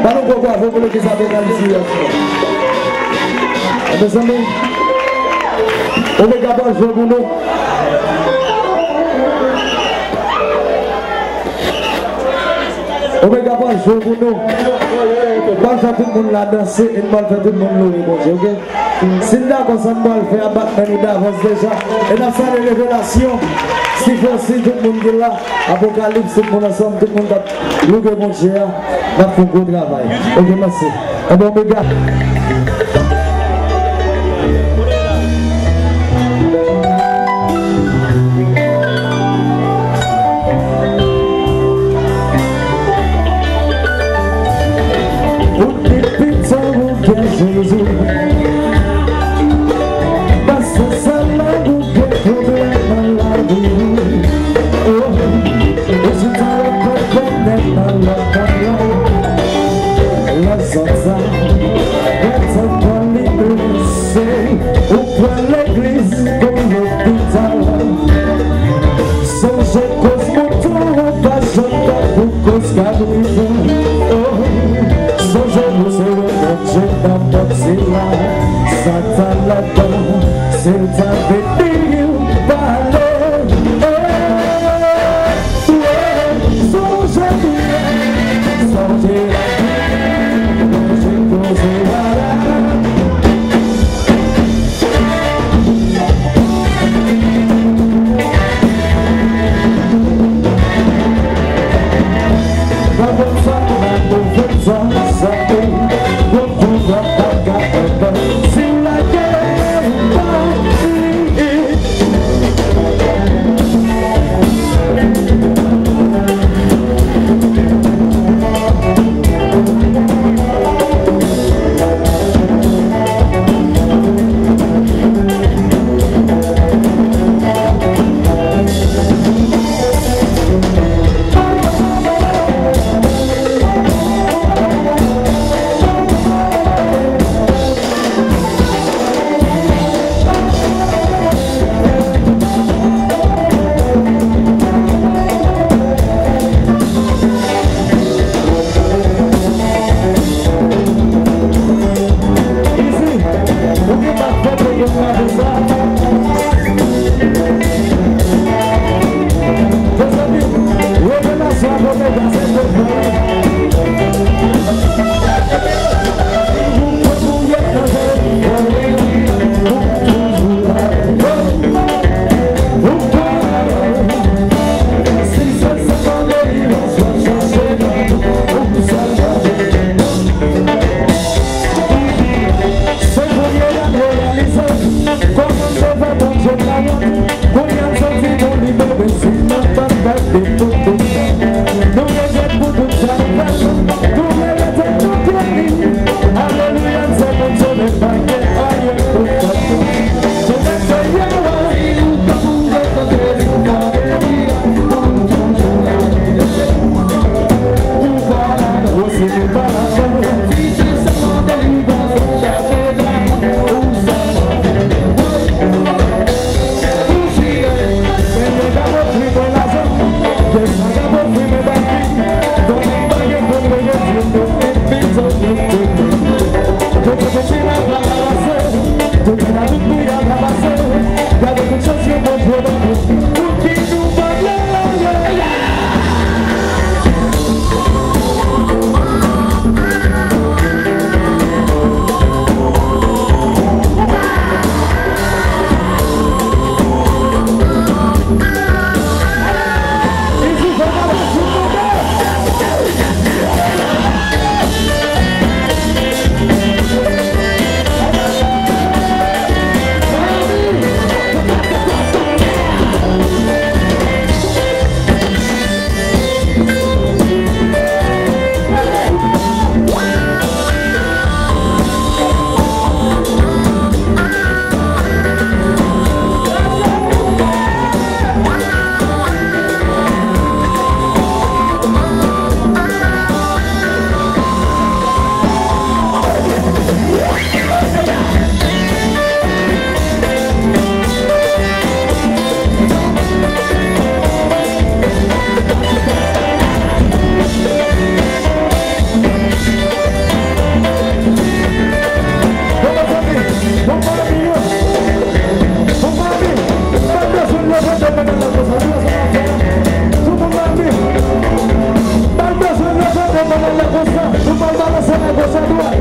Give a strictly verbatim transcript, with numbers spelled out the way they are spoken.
Ban nou gwo bravo pou lekip sa Bèl Kalisiyas. Mezanmi, Omega pral jwe pou nou. Omega pral jwe pou nou. Pral fè tout moun la danse e pral fè tout moun louwe Bondye, oke? Si n dakò, sa n pral fè a bat men nou davans deja. E n ap salye Revelasyon, Steve Fosi, tout moun ki la, Apokalips, tout moun ansanm, tout moun k ap louwe Bondye a, n ap fè yon gwo travay. Oke, mèsi. Enben, Omega. Ou te pito ou gen Jezi. Pastè Salang ou gen pwoblèm nan lavi. Oh, e si ta w ap konnen nan lakay la. Lè zòt sa, gentan pran li blese. Ou pran legliz kon lopital. Sonje koz mouton an pa janm pa pou koz kabrit. Oh, sonje nou se yo Bondye nan pòt sila. Satan ladan, si l ta vini, pale. Oh, oh, sonje nou, sonje la, sonje koze a la. Se kounye a n reyalize kòman sove Bondye travay. Kounye a n santi nou libere si n ap bat bat de tout, tout sa. Nou regrèt pou tout sa n fè. Nou vle rete nan pye li. Alelouya, n se moun sove, pa gen anyen pou fè. Se nèg Seyè a. Konsa, nou pral balanse men konsa, dwat.